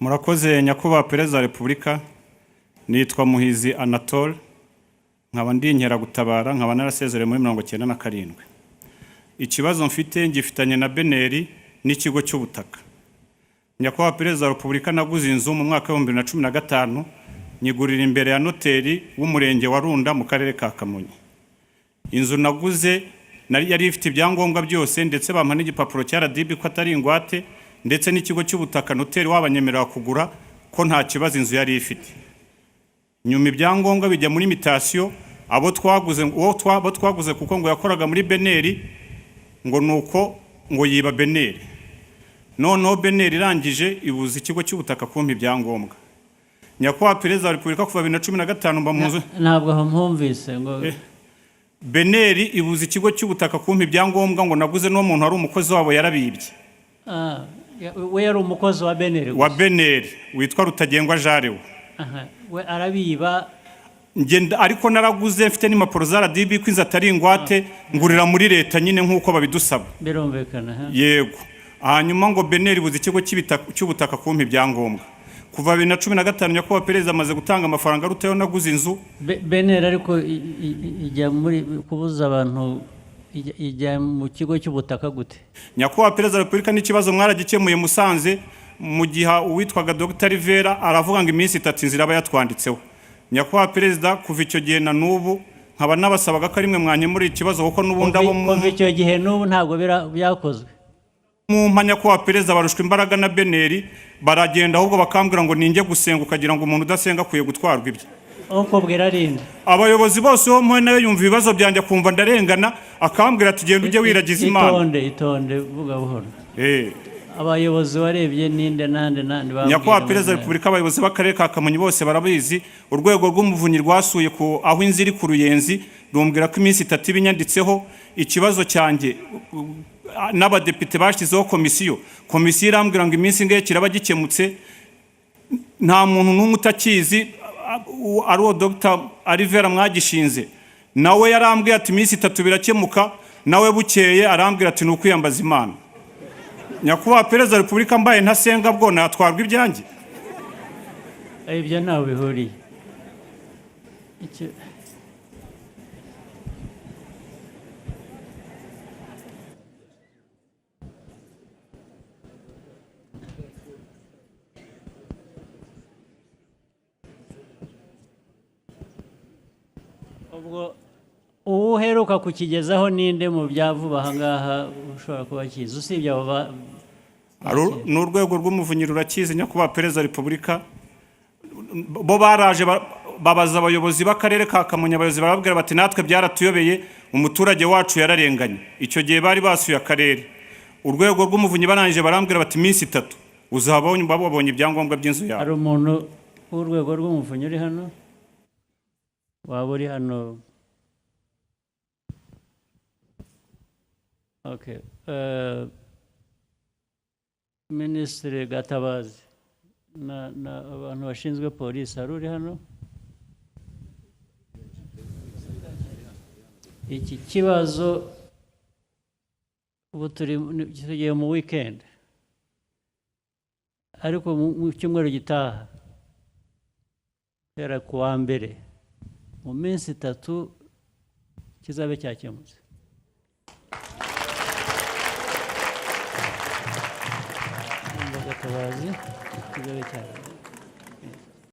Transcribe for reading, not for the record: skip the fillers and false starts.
Murakoze, Nyakubahwa Perezida wa Repubulika. Nitwa Muhizi Anatole, nkaba ndi inkeragutabara, nkaba narasezerewe muri 97. Ikibazo mfite ngifitanye na BNR n'ikigo cy'ubutaka. Nyakubahwa Perezida wa Repubulika, naguze inzu mu mwaka wa 2015, nyigurira imbere ya noteri w'Umurenge wa Runda mu Karere ka Kamonyi. Inzu naguze yari ifite ibyangombwa byose, ndetse bampa n'igipapuro cya RDB ko atari ingwate, ndetse n'ikigo cy'ubutaka, noteri wabanyemerera kugura, ko nta kibazo inzu yari ifite. Nyuma ibyangombwa bijya muri mutation, abo twaguze, uwo abo twaguze, kuko ngo yakoraga muri BNR, ngo nuko ngo yiba BNR. Noneho BNR irangije ibuza ikigo cy'ubutaka kumpa ibyangombwa. Nyakubahwa Perezida wa Repubulika, kuva 2015 mba mu nzu. Ntabwo aho mpumvise ngo. BNR ibuza ikigo cy'ubutaka kumpa ibyangombwa, ngo naguze n'uwo muntu wari umukozi wabo yarabibye. Ah, we yari umukozi wa BNR? Wa BNR witwa Rutagengwa Jarewe. Aha, we arabiba? Ngenda ariko naraguze mfite n'impapuro za RDB ko inzu atari ingwate, ngurira muri leta nyine nk'uko babidusaba. Birumvikana, ha? Yego. Hanyuma ngo BNR ibuza ikigo cy'ubutaka kumpa ibyangombwa kuva 2015. Nyakubahwa Perezida, amaze gutanga amafaranga arutayo naguze inzu. BNR ariko ijya muri kubuza abantu, ijya mu kigo cy'ubutaka gute? Nyakubahwa Perezida wa Repubulika, n'ikibazo mwaragikemuye Musanze, mu gihe uwitwaga Dr Rivera aravuga ngo iminsi 3 inzira aba yatwanditseho. Nyakubahwa Perezida, kuva icyo gihe na n'ubu nkaba nabasabaga ko ari mwe mwanyemurira ikibazo, kuko n'ubundi abo Kuva icyo gihe n'ubu ntabwo byakozwe? Mu nyakubahwa Perezida, barushwa imbaraga na BNR, baragenda ahubwo bakambwira ngo ninjye gusenga, ukagira ngo umuntu udasenga akwiye gutwarwa ibye. Ukubwira ari nde? Abayobozi bose bo mpuye nayo, yumva ibibazo byanjye akumva ndarengana, akambwira ati: "Genda ujye wiragiza Imana." Itonde, itonde, vuga buhoro. Abayobozi warebye ninde, nande, nande babwira? Nyakubahwa Perezida wa amazina? Repubulika, abayobozi b'Akarere ka Kamonyi bose barabizi. Urwego rw'Umuvunyi rwasuye ku aho inzu iri ku Ruyenzi, rumbwira ko iminsi 3 iba inyanditseho. Ikibazo cyanjye n'abadepite bashyizeho komisiyo, komisiyo irambwira ngo iminsi ingahe kiraba gikemutse. Nta muntu n'umwe utakizi, ari uwo Dr Alivera mwagishinze, nawe yarambwiye ati iminsi 3 birakemuka. Nawe bukeye arambwira ati ni ukwiyambaza Imana. Nyakubahwa Perezida wa Repubulika, mbaye ntasenga bwo natwarwa ibyanjye? Ibyo ntaho bihuriye. Ubwo uwo uheruka kukigezaho ninde mu bya vuba aha ngaha ushobora kuba akizi, usibye abo Ni Urwego rw'Umuvunyi rurakizi, Nyakubahwa Perezida wa Repubulika. Bo baraje babaza abayobozi b'Akarere ka Kamonyi, abayobozi barababwira bati: "Natwe byaratuyobeye, umuturage wacu yararenganye." Icyo gihe bari basuye akarere, Urwego rw'Umuvunyi, barangije barambwira bati: "Iminsi 3 uzaba wabonye ibyangombwa by'inzu yawe." Hari umuntu w'Urwego rw'Umuvunyi uri hano? Waba uri hano? Okay. Minisitiri Gatabazi na abantu bashinzwe polisi, hari uri hano? Iki kibazo ubu tugiye mu weekend, ariko mu cyumweru gitaha, guhera ku wa mbere, mu minsi 3 kizabe cyakemutse. Gatabazi, kizabe cyakemutse.